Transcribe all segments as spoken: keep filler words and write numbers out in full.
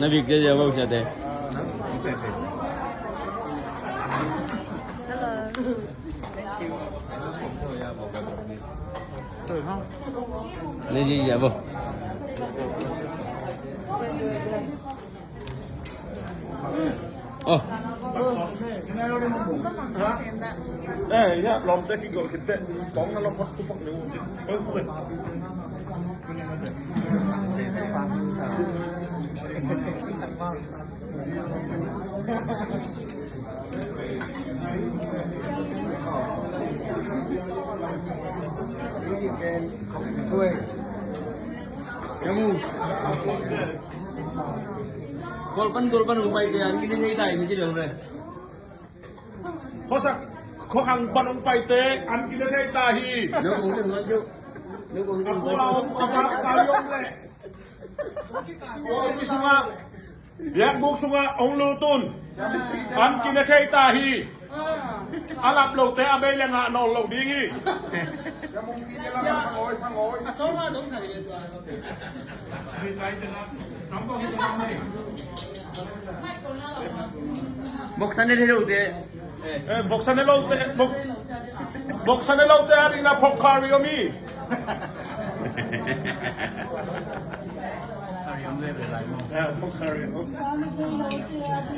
Na bik te zia bo sia te. Na zi zia bo. Oh. Eh, ya, lawmte kigol khit teh. Tawng na lawm phot tu phot ni. Golpan, golpan hong paite an kine thei ta hi, ni ci dong le. Khosak, khokhang pan hong paite an kine thei ta hi. No kong teng ngan jo. No kong teng ngan jo. Aku a om, apa, apa, om le. Om i sunga. Yakbuk sunga hong lut un. An kine thei ta hi. A lap lote a bei le ngah nawn lo ding hi. Boksa ne thei lote. Eh, boksa ne lote, bok-, boksa ne lote a ding na pork curry om hi. Eh, pork curry om.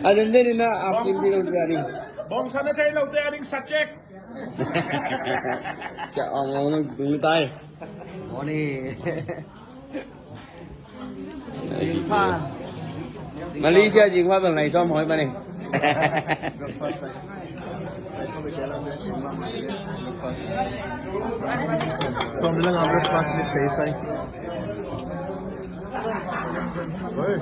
A den den na a kim thei lote a ding. Boksa ne thei lote a ding sa check. Sia ong ong nung tung tai. Morning. Malaysia jing pha bang nai sawm hoi pa ni. Sawm lang a breakfast ni sei sai. Oi.